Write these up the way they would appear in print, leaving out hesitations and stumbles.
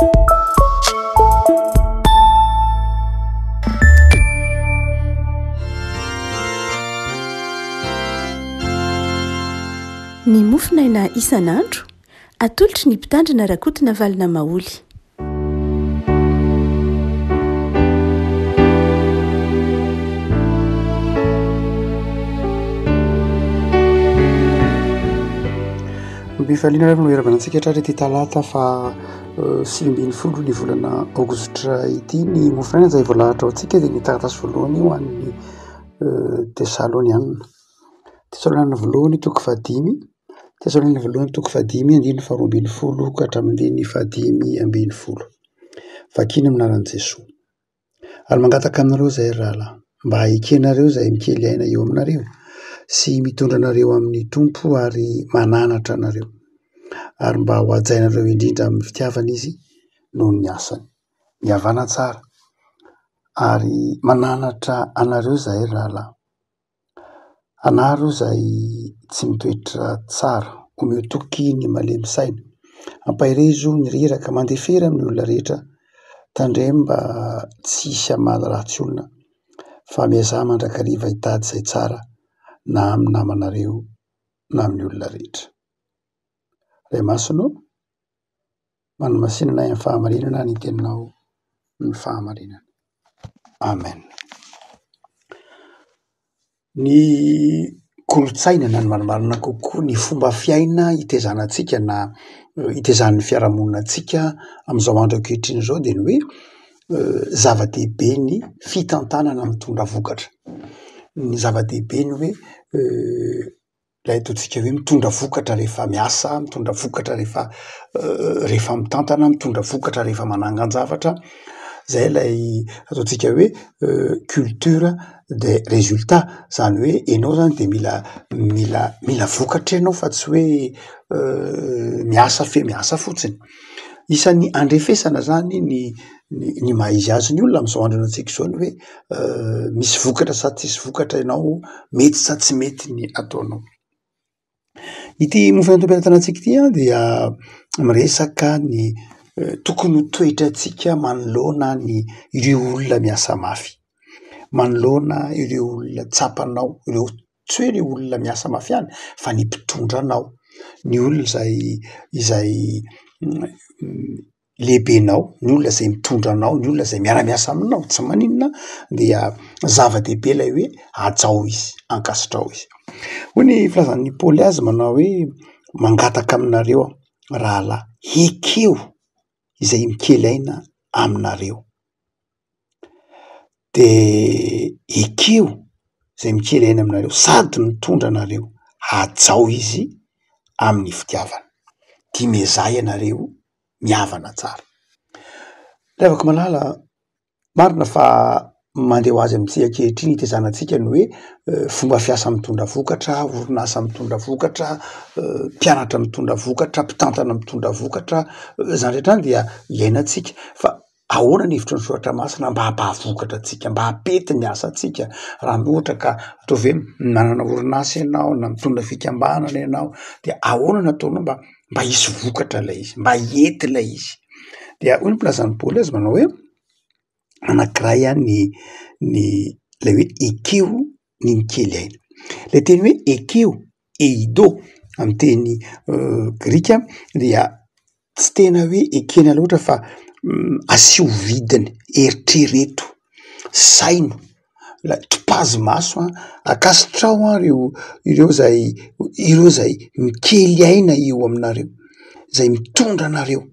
Ny mofonaina isan'andro, atolotry ny Mpitandrina Rakotonavalona Maholy. Am-pifaliana ary no iarahabana antsika hatrany ity talata faha 19 ny volana aogositra ity. Ny mofonaina izay voalahatra ho antsika dia ny taratasy voalohany ho an'ny Tesalonianina. Tesalonianina voalohany toko fahadimy, Tesalonianina voalohany toko fahadimy andininy faharoa ambin'ny folo ka hatramin'ny andininy fahadimy ambin'ny folo. Vakina amin'ny anaran'i Jesoa. Ary mangataka aminareo izahay ry rahalahy, mba hekenareo izay mikely aina eo aminareo sy mitondra anareo amin'ny Tompo ary mananatra anareo, ary mba ho hajainareo indrindra amin'ny fitiavana izy noho ny asany. Mihavàna tsara ary mananatra anareo izahay ry rahalahy. Anaro izay tsy mitoetra tsara, omeo toky ny malemy saina, ampaherezo ny reraka, mandefera amin'ny olona rehetra, tandremo mba tsy hisy hamaly ratsy olona fa miezaha mandrakariva hitady izay tsara na amin'ny namanareo na amin'ny olona rehetra. Ray Masina ô, manamasina anay amin'ny fahamarinana ny teninao ny fahamarinana. Amen. Ny kolontsaina na ny marimarina kokoa ny fomba fiaina hitezana antsika na hitezan'ny fiarahamonina antsika amin'izao andro ankehitriny izao dia ny hoe zava-dehibe ny fitantanana mitondra vokatra. Ny zava-dehibe ny hoe Ilay ataontsika hoe mitondra vokatra rehefa miasa, mitondra vokatra rehefa rehefa mitantana, mitondra vokatra rehefa manangan-javatra, zay ilay ataontsika hoe culture des résultats, zany hoe enao zany de mila mila mila vokatra ianao fa tsy hoe miasa fe miasa fotsiny. Isan'ny andrefesana zany ny ny maha izy azy ny olona am'zao andro iainantsika zao ny hoe misy vokatra sa tsisy vokatra ianao, mety sa tsy mety ny ataonao. Ity mofo antom-pitantanantsika ity an dia miresaka ny tokony ho toetrantsika manoloana ny ireo olona miasa mafy, manoloana ireo olona tsapanao, ireo tsy hoe ireo olona miasa mafy ihany fa ny mpitondra anao, ny olona izay izay lehibenao, ny olona izay mitondra anao, ny olona izay miara-miasa aminao, tsy maninona dia zava-dehibe ilay hoe hajao izy, ankasitraho izy. Hoy ny filazan'i Paoly azy manao hoe mangataka aminareo aho rahalahy, ekeo izay mikely aina aminareo. De ekeo izay mikely aina aminareo sady mitondra anareo, hajao izy amin'ny fitiavana. Dia miezaha ianareo mihavana tsara. Ry havako malala, marina fa mandeha ho azy amintsika ankehitriny hitezana antsika ny hoe fomba fiasa mitondra vokatra, orinasa mitondra vokatra, mpianatra mitondra vokatra, mpitantana mitondra vokatra, zany rehetra zany dia iainantsika fa Ahoana ny hevitry ny soratra masina mba hampahavokatra antsika, mba hampety ny asantsika raha ohatra ka ataovy hoe manana orinasa ianao na mitondra fikambanana ianao de ahoana no ataonao mba mba hisy vokatra ilay izy, mba hety ilay izy. Dia hoy ny filazan'i Paoly azy manao hoe anankiray ihany ny ny ilay hoe ekeo ny mikely aina. Ilay teny hoe ekeo, eido amin'ny teny grika dia tsy tena hoe ekena loatra fa asio vidiny, eritrereto, saino, topazo maso an, ankasitraho an ireo ireo zay ireo zay mikely aina eo aminareo, zay mitondra anareo,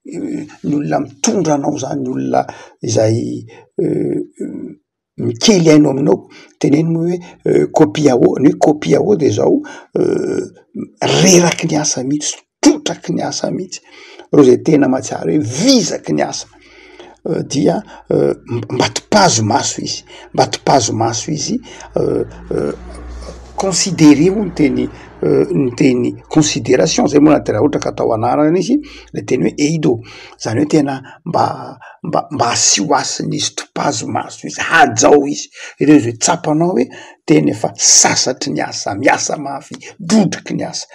ny olona mitondra anao zany, ny olona izay Mikely aina ao aminao, teneno moa hoe kopiao, ny hoe kopiao de zao reraky ny asa mihitsy, trotraky ny asa mihitsy, reo zay tena mahatsiaro hoe vizaky ny asa dia mba topazo maso izy, mba topazo maso izy, considereo ny teny ny teny consideration zay moa raha ohatra ka atao anarana izy le teny hoe eido, zany hoe tena mba mba mba asio hasina izy, topazo maso izy, hajao izy, ireo zay tsapanao hoe tena efa sasatry ny asa, miasa mafy, drodroky ny asa.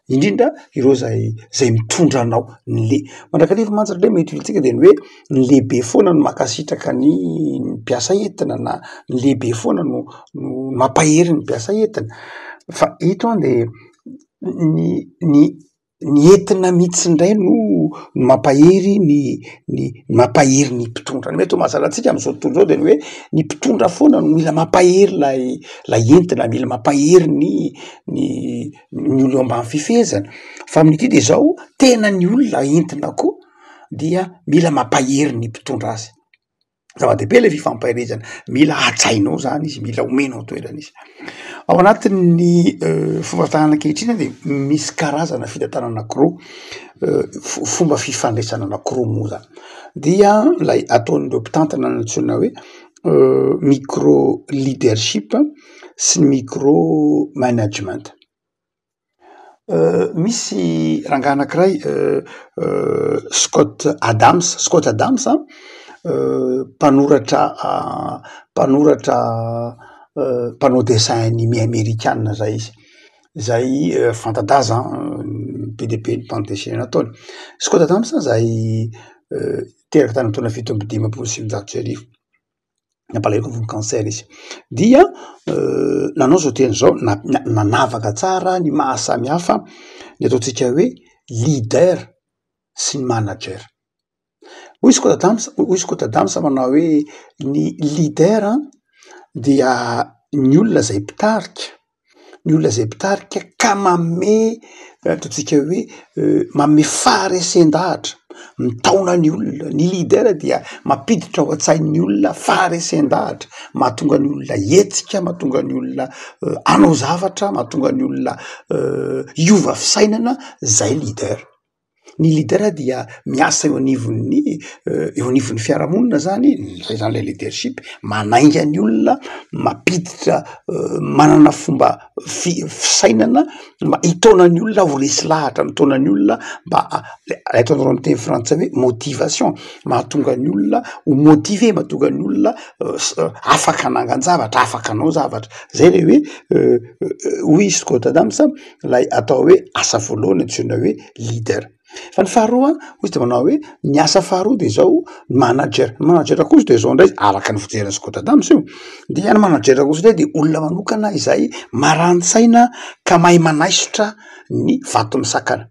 Indrindra ireo zay zay mitondra anao, ny le- mandrakariva mantsy ry le mety ho hitantsika de ny hoe ny lehibe foana no mankasitraka ny mpiasa entina na ny lehibe foana no no mampahery ny mpiasa entina, fa eto an de ny ny ny entina mihitsy indray no mampahery ny ny mampahery ny mpitondra. Ny mety ho mahazatra antsika am'zao tontolo zao de ny hoe ny mpitondra foana no mila mampahery lay lay entina, mila mampahery ny ny ny olo eo ambany fifehezana, fa amin'ity de zao tena ny olona entina koa dia mila mampahery ny mpitondra azy. Zava-dehibe le fifampaherezana, mila hajainao zany izy, mila omenao toerana izy. Ao anatin'ny fomba fitantanana ankehitriny de misy karazana fitantanana anakiroa, fomba fifandraisana anakiroa moa zany, dia lay ataon'ireo mpitantana antsoina hoe micro leadership sy ny micro management. Misy rangahy anakiray Scott Adams, Scott Adams an, mpanoratra mpanoratra mpanao dessin animé amerikana zay izy, zay fanta-daza an, be dia be ny bande dessinée nataony. Scott Adams zay teraka tany am taona 1957. Nampalahelo fa voan'ny cancer izy, dia nanao zao teny zao, nanavaka tsara ny maha samy hafa ny ataontsika hoe leader sy ny manager. Hoy Scott Adams, hoy Scott Adams manao hoe ny leader dia ny olona zay mpitarika, ny olona izay mpitarika ka manome ataontsika hoe manome faharesen-dahatra, mitaona ny olona, ny leader dia mampiditra ao an-tsain'ny olona faharesen-dahatra, mahatonga ny olona hihetsika, mahatonga ny olona hanao zavatra, mahatonga ny olona hiova fisainana, zay leader. Ny leader dia miasa eo anivon'ny eo anivon'ny fiarahamonina zany, zay zany le leadership, manainga ny olona, mampiditra manana fomba fi- fisainana mba hitaona ny olona ho resy lahatra, mitaona ny olona mba le ataonareo amy teny frantsay hoe motivation, mahatonga ny olona ho motivé, mahatonga ny olona afaka hanangan-javatra, afaka hanao zavatra, zay le hoe hoy i Scott Adams. Ilay atao hoe asa voalohany antsoina hoe leader. Fa ny faharoa hoy izy de manao hoe ny asa faharoa de zao manager, ny manager kosa de zao ndray araka ny fijerin'i Scott Adams io, dia ny manager kosa ndray de olona manokana izay marani-tsaina ka mahay manaisotra ny vato misakana.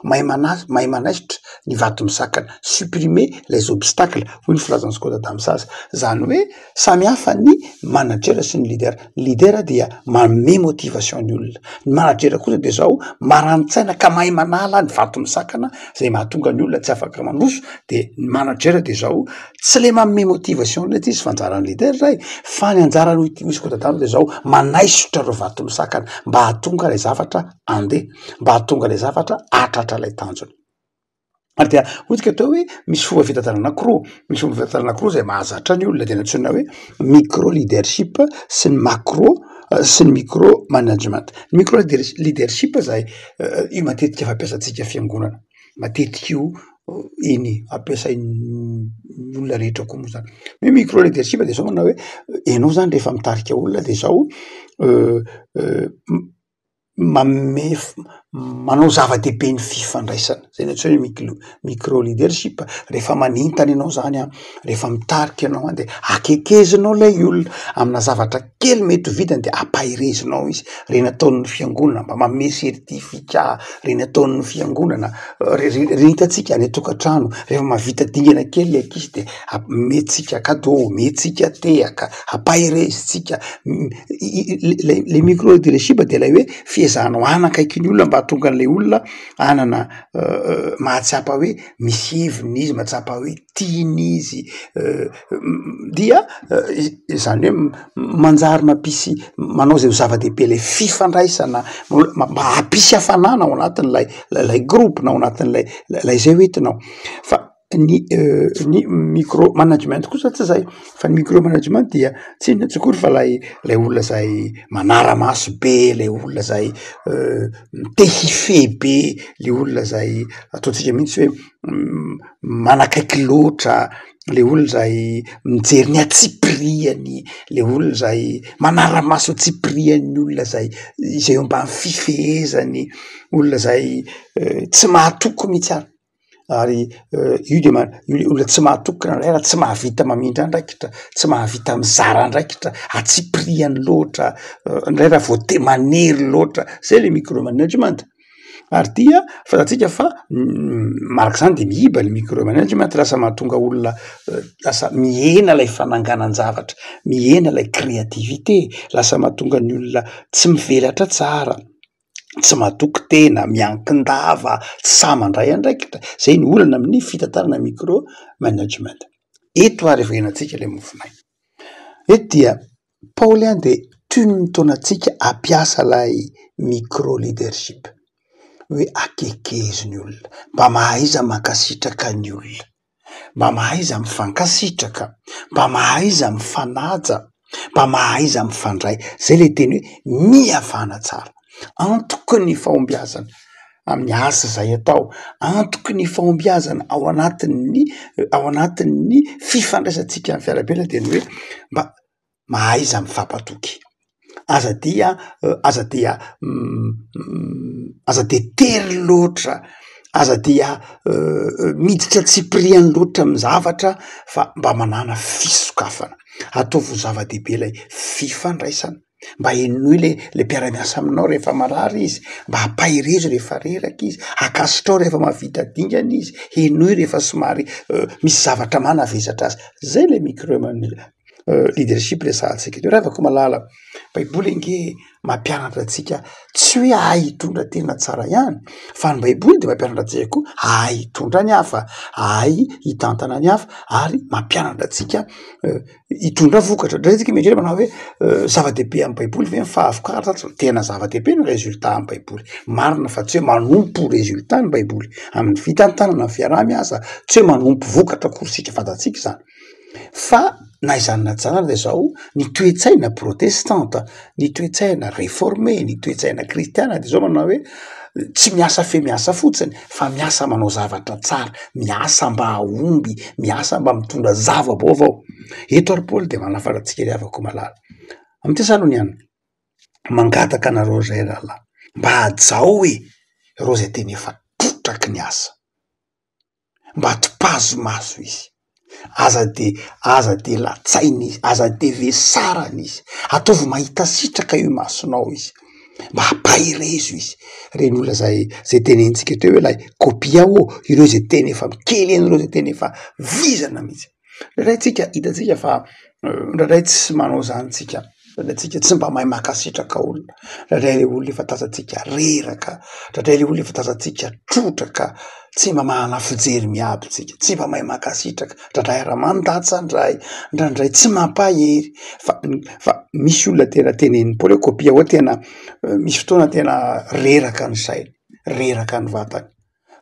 Mahay mana- mahay manaisotra ny vato misakana, supprimer les obstacles hoy ny filazan'i Scott Adams azy, zany hoe samy hafa ny manager sy ny leader, ny leader dia manome motivation ny olona, ny manager kosa de zao marani-tsaina ka mahay manala ny vato misakana zay mahatonga ny olona tsy afaka mandroso, de ny manager de zao tsy le manome motivation letsy izy fa anjaran'ny leader zay, fa ny anjarany hoy Scott Adams de zao manaisotra ireo vato misakana mba hahatonga ilay zavatra andeha mba hahatonga ilay zavatra hahatratra ilay tanjona. Ary dia hoy tsika teo hoe misy fomba fitantanana anankiroa, misy fomba fitantanana anankiroa izay mahazatra ny olona de ny antsoina hoe micro leadership sy ny macro sy ny micro management. Ny micro leadership zay io matetika fampiasantsika fiangonana, matetika io eny ampiasain'ny olona rehetra koa moa zany. Ny hoe micro leadership de zao manao hoe enao zany rehefa mitarika olona de zao manome manao zava-dehibe ny fifandraisana, zay ny antsoina hoe miclo- micro leadership, rehefa manentana ianao zany an, rehefa mitarika ianao an de akekezinao lay olona amina zavatra kely mety ho vitany de ampaherezinao izy, reny ataon'ny fiangonana mba manome certificat, reny ataon'ny fiangonana, reny hitantsika any an-tokantrano rehefa mahavita dingana kely le ankizy de omentsika cadeau, omentsika tehaka, ampaherezintsika. Le micro leadership de lay hoe fiezahanao hanakaiky ny olona mba hahatonga an'ilay olona hanana mahatsapa hoe misy heviny izy, mahatsapa hoe tiana izy, dia zany hoe manjary mampisy manao zay ho zava-dehibe le fifandraisana mba hampisy hafanana ao anatin'ilay lay groupe na ao anatin'ilay lay zay hoentinao fa. Ny ny micro management kosa tsy zay fa ny micro management dia tsy inona tsy akory fa lay lay olona zay manara-maso be, lay olona zay te hifehy be, le olona zay ataontsika mihitsy hoe manakaiky loatra. Le olona izay mijery ny antsipiriany, le olona izay manara-maso antsipirian'ny olona zay izay eo ambany fifehezany, olona izay tsy mahatoky mihitsy ary, ary io de ma- io le olona tsy mahatoky na indray ary tsy mahavita mamindra andraikitra, tsy mahavita mizara andraikitra, antsipiriany loatra, indray raha vao te- manery loatra, zay le micro management. Ary dia fantatsika fa marak'izany de miiba ny micro management, lasa mahatonga olona lasa mihena lay fananganan-javatra, mihena lay créativité, lasa mahatonga ny olona tsy mivelatra tsara, tsy matoky tena, miankin-dava, tsy sahy mandray andraikitra, zay ny olana amin'ny fitantanana micro management. Eto ary iverenantsika le mofonaina, eto dia Paoly an dia toy ny mitaona antsika hampiasa ilay micro leadership, hoe akekezo ny olona, mba mahaiza mankasitraka ny olona, mba mahaiza mifankasitraka, mba mahaiza mifanaja, mba mahaiza mifandray, zay le teny hoe mihavana tsara, antoky ny fahombiazana amin'ny asa izay atao, antoky ny fahombiazana ao anatin'ny ao anatin'ny fifandraisantsika amin'ny fiarahabelona dia ny hoe mba mahaiza mifampatoky, aza dia aza dia aza dia tery loatra, aza dia miditra antsipiriany loatra amin'ny zavatra fa mba manàna fisokafana, ataovy ho zava-dehibe ilay fifandraisana, mba henoy le le mpiara-miasa aminao rehefa marary izy, mba ampaherezo rehefa reraka izy, ankasitraho rehefa mahavita dingana izy, henoy rehefa somary misy zavatra manavesatra azy, zay le micro man- leadership resahantsika teo. Ravako malala, baiboly ange mampianatra antsika tsy hoe hahay hitondra tena tsara ihany fa ny baiboly de mampianatra antsika koa hahay hitondra ny hafa, hahay hitantana ny hafa ary mampianatra antsika hitondra vokatra. Indraindray tsika mieritreritra manao hoe zava-dehibe amy baiboly ve ny fahavokarana? Tena zava-dehibe ny résultat amy baiboly, marina fa tsy hoe manompo résultat ny baiboly amin'ny fitantanana, ny fiaraha-miasa, tsy hoe manompo vokatra akory isika, fantatsika izany. Fa na izany na tsy izany ary de zao, ny toe-tsaina protestanta, ny toe-tsaina reforme, ny toe-tsaina kristiana de zao manao hoe tsy miasa fe miasa fotsiny fa miasa manao zavatra tsara, miasa mba hahomby, miasa mba mitondra zava-baovao. Eto ary Paoly de manafatra antsika ry havako malala, amin'ny Tesaloniana, mangataka anareo zay rahalahy, mba hajao e reo zay tena efa trotraky ny asa. mba topazo maso izy, aza de aza de latsaina izy, aza de vesarana izy, ataovy mahita sitraka eo imasonao izy, mba ampaherezo izy, reny olona zay zay tenenintsika teo hoe lay kopia ô, ireo zay tena efa mikely aina, ireo zay tena efa vizana mihitsy, indraindray tsika hitantsika fa indraindray tsy manao zany tsika. Indraindray tsika tsy mba mahay mankasitraka olona, indraindray le olona efa tazantsika reraka, indraindray le olona efa tazantsika trotraka, tsy mba manana fijery miabo tsika, tsy mba mahay mankasitraka, indraindray ary mandatsa indray, indraindray tsy mampahery fa fa misy olona tena tenenin'i Paoly hoe kopia hoe tena misy fotoana tena reraka ny sainy, reraka ny vatany.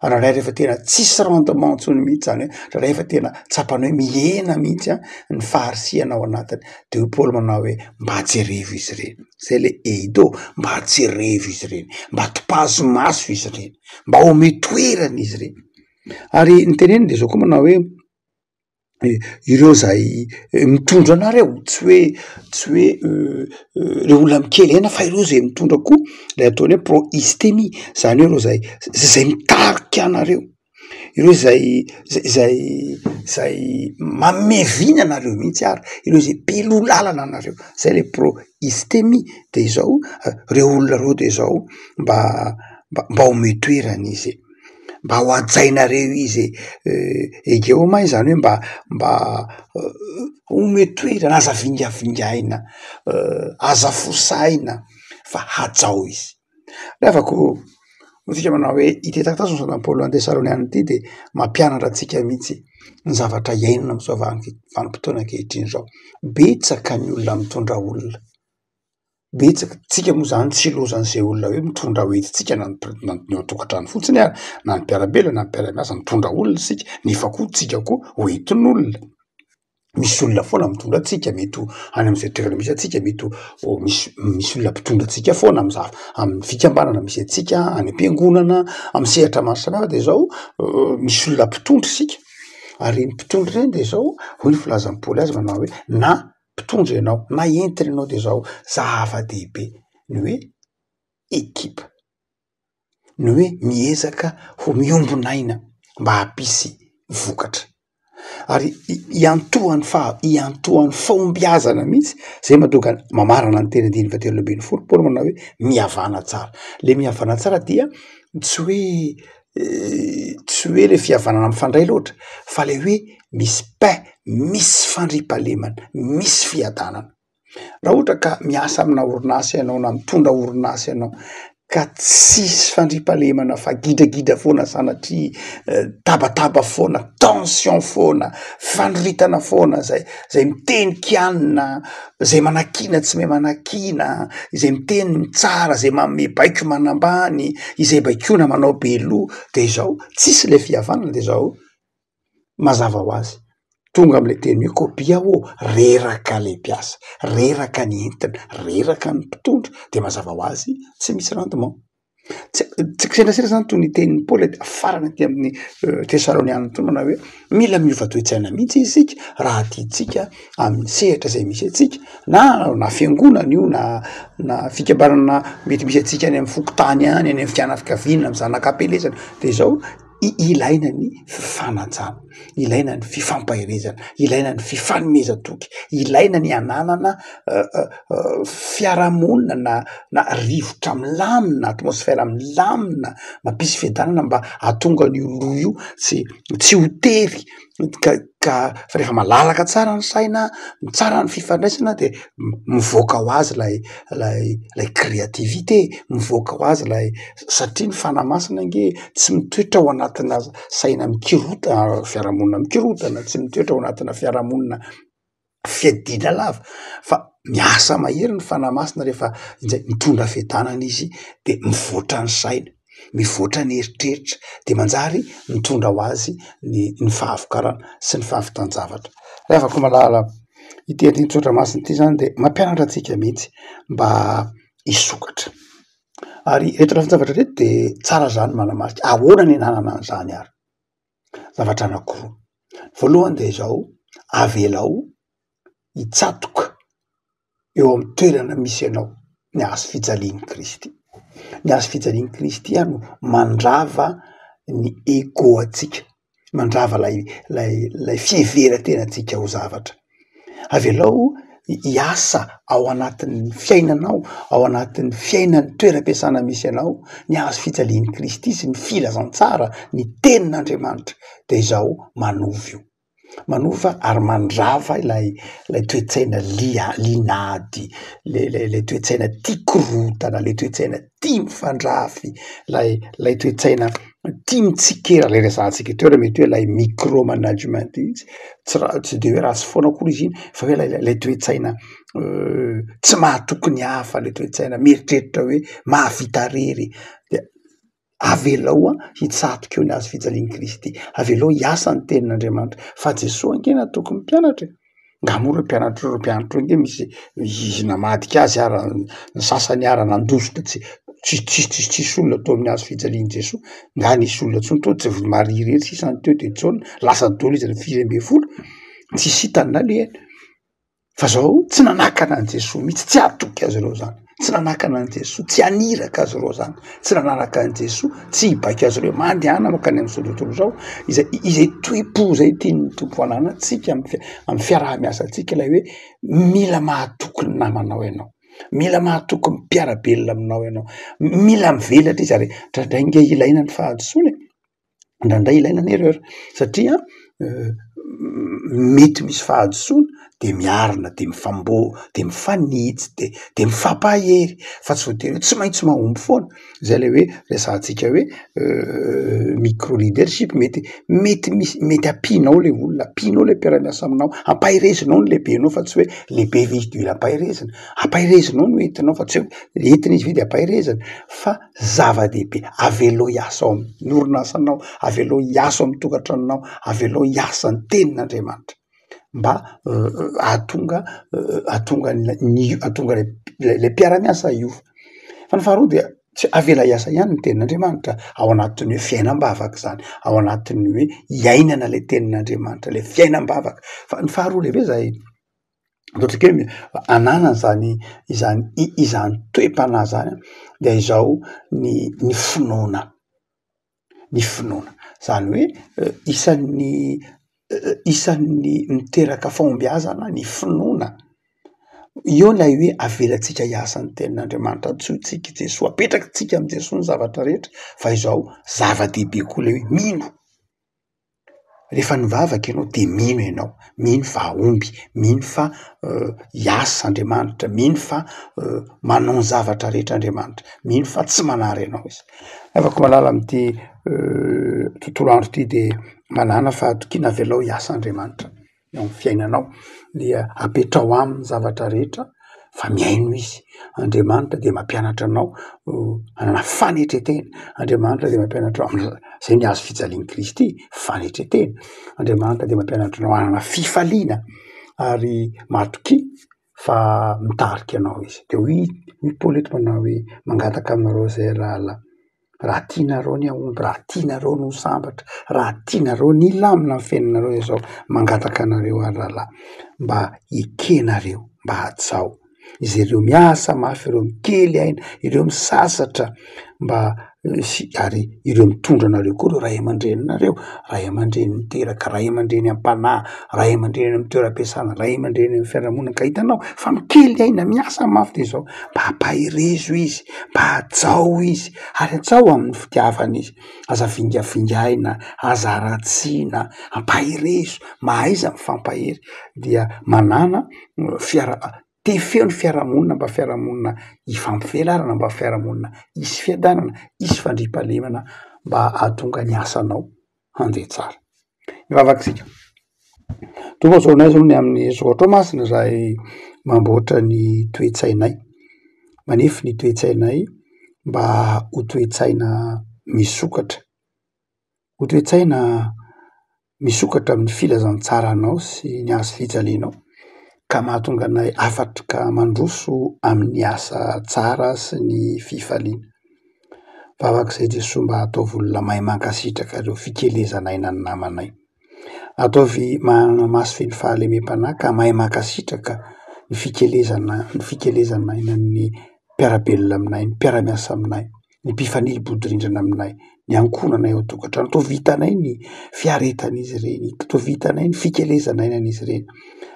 Indraindray rehefa tena tsisy rendement intsony mihitsy zany hoe indraindray efa tena tsapany hoe mihena mihitsy an ny faharisihana ao anatiny de hoy Paoly manao hoe mba jerevo izy ireny, zay le eido, mba jerevo izy ireny, mba topazo maso izy ireny, mba omeo toerana izy ireny, ary ny teneniny de zao koa manao hoe. ireo zay mitondra anareo, tsy hoe tsy hoe reo olona mikely aina fa ireo zay mitondra koa le ataony hoe pro-istemi, zany hoe ireo zay zay mitarika anareo, ireo zay zay zay manome vina anareo mihitsy ary, ireo zay be loha lalana anareo, zay le pro-istemi de izao reo olona reo de zao mba mba omeo toerana izy e. mba ho hajainareo izy e, ekeo ma izany hoe mba mba omeo toerana, aza vingavingaina, aza fosaina fa hajao izy. Ry havako hoy tsika manao hoe ity taratasy nosoratan'i Paoly ho an'i Tesaloniana ity de mampianatra antsika mihitsy ny zavatra iainana amin'izao vanim-potoana ankehitriny izao. Betsaka ny olona mitondra olona. Betsaka, tsika moa zany tsy ilozan'izay olona hoe mitondra ho entintsika na ny na ny ao an-tokantrano fotsiny ary na ny mpiara-belona na ny mpiara-miasa, mitondra olona isika nefa koa tsika koa ho entin'olona, misy olona foana mitondra antsika mety ho any am'zay toerana misy antsika mety ho misy misy olona mpitondra antsika foana am'za- amin'ny fikambanana misy antsika, any am-piangonana, amy sehatra maro samihafa de zao misy olona mpitondra isika. Ary ny mpitondra ireny de zao, hoy ny filazan'i Paoly azy manao hoe na mpitondra ianao na entina ianao de zao, zava-dehibe ny hoe ekipa, ny hoe miezaka ho miombon'aina mba hampisy vokatra. Ary iantohan'ny faha- iantohan'ny fahombiazana mihitsy, zay mahatonga mamarana ny teny andininy fahatelo ambin'ny folo Paoly manao hoe mihavàna tsara, le mihavàna tsara dia tsy hoe tsy hoe le fihavanana mifandray loatra fa le hoe misy paix, misy fandriampahalemana, misy fiadanana. Raha ohatra ka miasa amina orinasa ianao na mitondra orinasa ianao ka tsisy fandriampahalemana fa gidragidra foana sanatria, tabataba foana, tension foana, fandroritana foana zay, zay miteny kianina, zay manakiana tsy mahay manakiana, izay miteny mitsara, zay manome baiko manambany, izay baikoina manao be loha de izao tsisy le fihavanana de zao. Mazava ho azy, tonga am'le teny hoe kopia aho, reraka le mpiasa, reraka ny entina, reraka ny mpitondra, de mazava ho azy tsy misy rendement. Tsy tsy kisendrasendra zany toy ny tenin'i Paoly e, farany aty amin'ny Tesaloniana toy manao hoe mila miova toe-tsaina mihitsy isika raha tiantsika amin'ny sehatra izay misy antsika na na fiangonana io na na fikambanana mety misy antsika any amin'ny fokontany any, any amin'ny fianakaviana, amin'ny zanaka am-pielezana de zao. Ilaina ny fifanajana, ilaina ny fifampaherezana, ilaina ny fifanomezan-toky, ilaina ny hananana fiarahamonina na na rivotra milamina, atmosfera milamina, mampisy fiadanana mba hahatonga an'io loha io tsy tsy ho tery ka ka fa rehefa malalaka tsara ny saina, tsara ny fifandraisana de mivoaka ho azy lay lay lay créativité, mivoaka ho azy lay satria ny fanahy masina ange tsy mitoetra ao anatina saina mikirota- fiarahamonina mikorontana, tsy mitoetra ao anatina fiarahamonina fiadiana lava fa miasa mahery ny fanahy masina rehefa injay mitondra fiadanana izy de mivoatra ny saina, mivoatra ny eritreritra de manjary mitondra ho azy ny ny fahavokarana sy ny fahavitan-javatra. Ry havako malala, ity andinin-tsoratra masina ity zany de mampianatra antsika mihitsy mba hisokatra. Ary ireto lafin-javatra ireto de tsara zany manamarika, ahoana ny ananana an'izany ary? Zavatra anakiroa, voalohany de izao, avelao hitsatoka eo amin'ny toerana misy anao ny hazo fijalian'i Kristy. Ny hazo fijalian'i Kristy no mandrava ny ego antsika. Mandrava lay lay lay fiheveran-tenantsika ho zavatra. Avelao hiasa ao anatin'ny fiainanao, ao anatin'ny fiainan'ny toeram-piasana misy anao ny hazo fijalian'i Kristy sy ny filazantsara, ny tenin'Andriamanitra de izao manova io. Manova ary mandrava ilay ilay toe-tsaina lia- liana ady, le le le toe-tsaina tia korontana, le toe-tsaina tia mifandrafy, lay lay toe-tsaina tia mitsikera, le resahantsika teo re mety hoe lay micro management mihitsy, tsy ra- tsy de hoe ratsy foana akory izy iny fa hoe lay lay toe-tsaina tsy mahatoky ny hafa, le toe-tsaina mieritreritra hoe mahavita rery de Avelao hitsatoka eo ny hazo fijalian'i Kristy, avelao hiasa ny tenin'Andriamanitra, fa Jesoa ange natoky ny mpianatra e, nga moa reo mpianatra reo mpianatra reo ange misy izy namadika azy ara, ny sasany ara nandositra tsy tsisy tsisy tsisy tsisy olona teo amin'ny hazo fijalian'i Jesoa, nga nisy olona intsony teo, tsy Maria irery sisa no teo de Jaona, lasa daholo izy 17, tsisy hitany nalehany. Fa zao tsy nanakana an'i Jesoa mihitsy, tsy hatoky azy ireo zany, tsy nanakana an'i Jesoa, tsy haniraka azy ireo zany, tsy nanaraka an'i Jesoa, tsy hibaiko azy ireo mandehana mankany amin'izao tontolo izao, izay izay toe-po zay tian'ny Tompo hananantsika amy fi- amy fiaraha-miasantsika ilay hoe mila mahatoky ny namanao ianao, mila mahatoky ny mpiara-belona aminao ianao, mila mivelatra izy ary indraindray nge ilaina ny fahadisoana e. Indraindray ilaina ny erreur satria mety misy fahadisoana de miarina de mifambo- de mifanitsy de de mifampahery fa tsy voatery hoe tsy maintsy mahomby foana, zay le hoe resahantsika hoe micro leadership mety mety misy mety ampianao le olona, ampianao le mpiara-miasa aminao, ampaherezinao ny lehibenao fa tsy hoe lehibe ve izy de mila ampaherezina, ampaherezinao no entinao fa tsy hoe entina izy ve de ampaherezina fa zava-dehibe, avelao hiasa ao amin'ny orinasanao, avelao hiasa ao amin'ny tokantranonao, avelao hiasa ny tenin'Andriamanitra mba hahatonga hahatonga ny hahatonga ilay mpiara-miasa hiova. Fa ny faharoa dia. Tsy avela hiasa ihany ny tenin'Andriamanitra ao anatin'ny hoe fiainam-bavaka izany, ao anatin'ny hoe iainana ilay tenin'Andriamanitra, ilay fiainam-bavaka. Fa ny faharoa lehibe izay ataontsika hoe ananana izany izany izany toe-panahy izany dia izao ny ny finoana. ny finoana. Zany hoe isan'ny isan'ny miteraka fahombiazana ny finoana. Eo ilay hoe avelantsika hiasa ny tenin'Andriamanitra, antsointsika i Jesoa, apetrakitsika amin'i Jesoa ny zavatra rehetra fa izao zava-dehibe koa ilay hoe mino. Rehefa nivavaka ianao de mino ianao, mino fa hahomby, mino fa hiasa Andriamanitra, mino fa manao ny zavatra rehetra Andriamanitra, mino fa tsy manary anao izy. Havako malala amin'ity tontolo andro ity de manàna fahatokiana avelao hiasa Andriamanitra. eo amin'ny fiainanao dia apetrao aminy ny zavatra rehetra fa mihaino izy, Andriamanitra dia mampianatra anao hanana fanetretena, Andriamanitra dia mampianatra anao zay ny hazo fijalian'i Kristy fanetretena, Andriamanitra dia mampianatra anao hanana fifaliana ary matokia fa mitarika anao izy, de hoy hoy Paoly eto manao hoe mangataka aminareo zay rahalahy. Raha tianareo ny hahomby, raha tianareo ny ho sambatra, raha tianareo ny hilamina ny fiainanareo izao, mangataka anareo aho rahalahy mba hekenareo, mba hajao izay ireo miasa mafy, ireo mikely aina, ireo misasatra mba sy ary ireo mitondra anareo koa ireo ray aman-dreninareo, ray aman-dreny niteraka, ray aman-dreny am-panahy, ray aman-dreny any amin'ny toeram-piasana, ray aman-dreny amin'ny fiarahamonina ka hitanao fa mikely aina, miasa mafy de izao, mba ampaherezo izy, mba hajao izy ary hajao amin'ny fitiavana izy, aza vingavingaina, aza haratsiana, ampaherezo, mahaiza mifampahery dia manàna fiara- tefeo ny fiarahamonina mba fiarahamonina hifampivelarana, mba fiarahamonina hisy fiadanana, hisy fandriampahalemana mba hahatonga ny asanao handeha tsara. Hivavaka isika. Tompo ô, tsaroanay izao ny amin'ny soratra masina izay mamboatra ny toe-tsainay, manefy ny toe-tsainay mba ho toe-tsaina misokatra, ho toe-tsaina misokatra amin'ny filazantsaranao sy ny hazo fijalianao ka mahatonga anay afaka mandroso amin'ny asa tsara sy ny fifaliana. Vavaka izay Jesoa mba ataovy olona mahay mankasitraka ireo fikelezan'aina ny namanay. Ataovy manana maso feno fahalemem-panahy ka mahay mankasitraka ny fikelezana ny fikelezana ainan'ny mpiara-belona aminay, ny mpiara-miasa aminay, ny mpifanila-bodirindrina aminay, ny ankohonanay ao an-tokantrano. Ataovy hitanay ny fiaretan'izy ireny, ataovy hitanay ny fikelezana ainan'izy ireny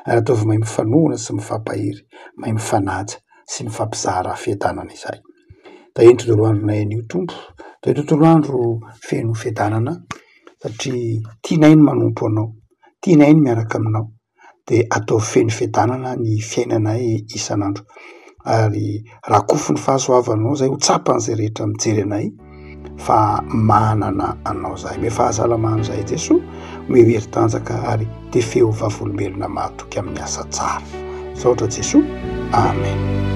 ary ataovy mahay mifanohana sy mifampahery, mahay mifanaja sy mifampizara fiadanana izahay. Tahio ny tontolo andronay anio Tompo, tahio tontolo andro feno fiadanana satria tianay ny manompo anao, tianay ny miaraka aminao, de ataovy feno fiadanana ny fiainanay isan'andro ary rakofy ny fahasoavanao zay ho tsapan'izay rehetra mijery anay fa manana anao zahay. Omeo fahasalamana zahay Jesoa, omeo hery tanjaka ary tefeo vavolombelona mahatoky amin'ny asa tsara. Misaotra Jesoa. Amen.